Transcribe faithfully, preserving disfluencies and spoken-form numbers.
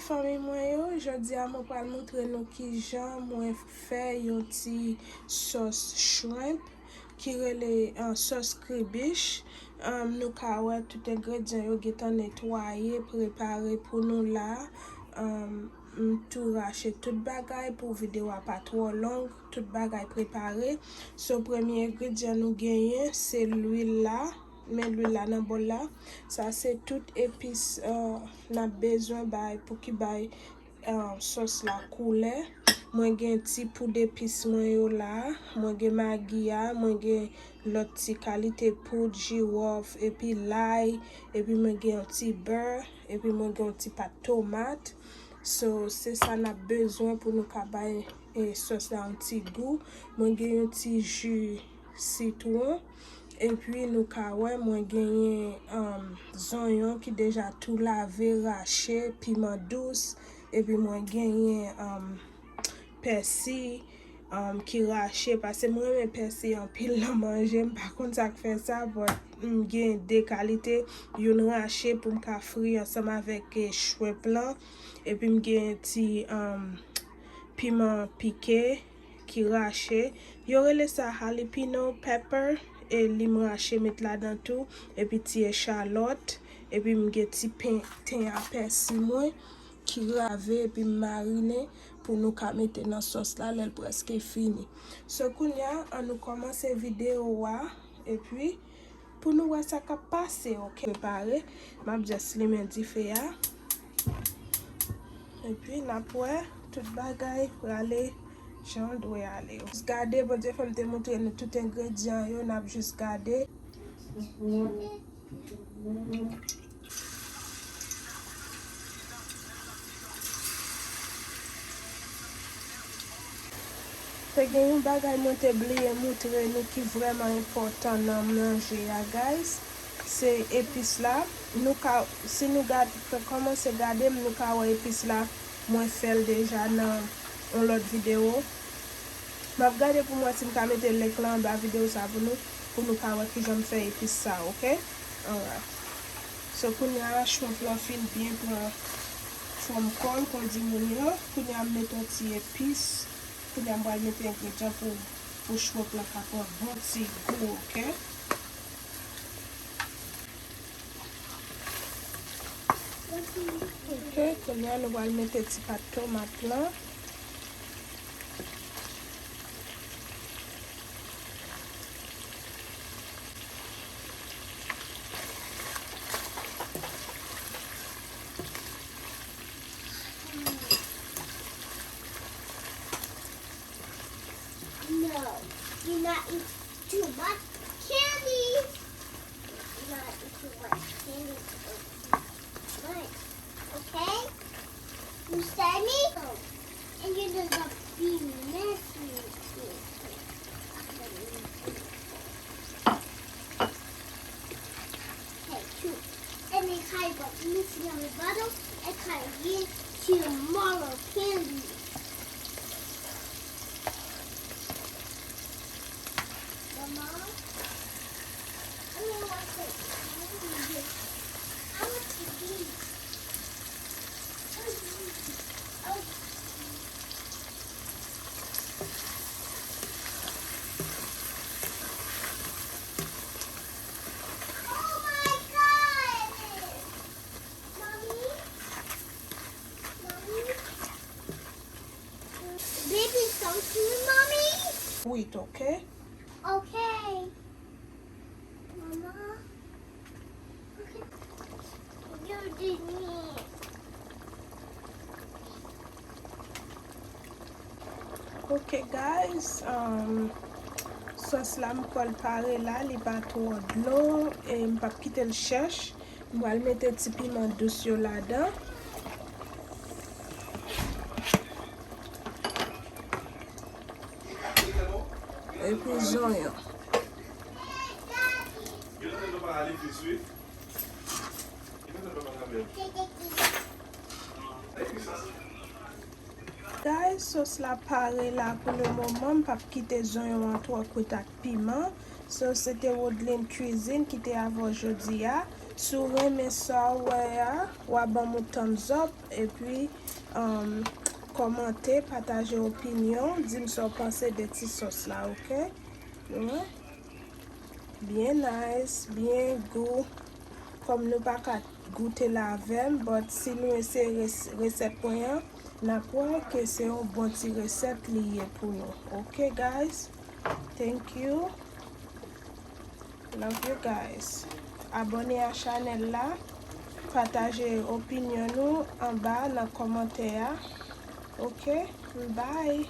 Fanmi mwen yo, jodi a mwen pral montre nou kijan mwen fè yon ti sòs shrimp ki rele, uh, sòs kribich. Um, nou ka wè tout engredyan yo gentan netwaye, prepare pou nou la. Um, m tou rache tout bagay pou videyo a pa twò long, tout bagay prepare. So, premye engredyan nou genyen, se lwil la. Men lwil la nan bòl la. Sa se tout epis, uh, n ap bezwen bay pou ki bay, uh, sòs la koulè. Mwen gen ti poud epis mwen yo la. Mwen gen magi a, mwen gen lòt ti kalite poud, jiwòf, epi lay, epi mwen gen yon ti bè, epi mwen gen yon ti pat tomat. So, se sa n ap bezwen pou nou ka bay, eh, sòs la yon ti gou. Mwen gen yon ti ji sitwon. Epi nou ka wè mwen genyen, um, zonyon ki deja tou lave, rache, piman dous. Epi mwen genyen, um, pèsi, um, ki rache. Paske mwen renmen pèsi anpil nan manje. M pa konn sa k fè sa, but m gen de kalite. Youn rache pou m ka fri ansanm avèk, eh, shrimp lan. Epi m gen ti, um, piman pike ki rache. Yo rele sa jalapeno pepper, e li m rache met ladan tou, epi ti echalòt, epi m gen ti pen, ten a pèsi mwen ki rave, epi m marine pou nou ka mete nan sòs la lè l prèske fini. So, kounye a, ann nou kòmanse videyo a, epi pou nou wè sa k ap pase, oke? Prepare, m ap just limen dife a. Epi n ap wè tout bagay prale jan l dwe ale. Jis gade, Bondye fè m te montre nou tout engredyan yo, n ap jis gade. Te gen yon bagay mwen te bliye moutre nou ki vrèman enpòtan nan manje a, guys. Se epis la. Nou ka, si nou gad, kòmanse gade m, nou ka wè epis la. Mwen fè l deja nan yon lòt videyo. M ap gade pou m wè si m ka mete link lan anba videyo sa pou nou, pou nou ka wè kijan m fè epis sa, oke? Alright. So, kounye a, shrimp lan fin byen pran fòm kò l, kon di moun yo. Kounye a, m mete yon ti epis. Kounye a, m pral mete engredyan pou, pou shrimp lan ka pran bon ti gou, oke? Oke, kounye a, nou pral mete ti pat tomat lan. No, you're not eating too much candy. You're not eating too much candy. Right. Okay? You scared me? And you just got be messy. Okay, two. And then Kai got missing on the bottom. And Kai get to Marlo candy. Mama, I mean, what's it? I want to be. Baby, don't you, mommy? Wait, okay? Okay. Mama. Ok, guys, um, sòs la m kwè l pare la, li pa twò dlo, e m p ap kite l chèch. M pral mete ti piman dous yo ladan. Epi zonyon. Guys, sòs la pare la pou le moman. M p ap kite zonyon an twò kwit ak piman. So, se te Woodline Cuisine ki te avè w jodi a. Si w renmen sa w wè a, w a ban m yon thumbs up, epi um, kòmante, pataje opinyon, di m sa w panse de ti sòs la, oke? Nou wè? Byen nice, byen gou. Kòm nou pa ka goute l avè m, but si nou eseye res- resèt mwen an, n ap wè ke se yon bon ti resèt li ye pou nou. Oke, guys? Thank you. Love you guys. Abòne a chanèl la. Pataje opinyon nou anba nan kòmantè a. Oke? Bye.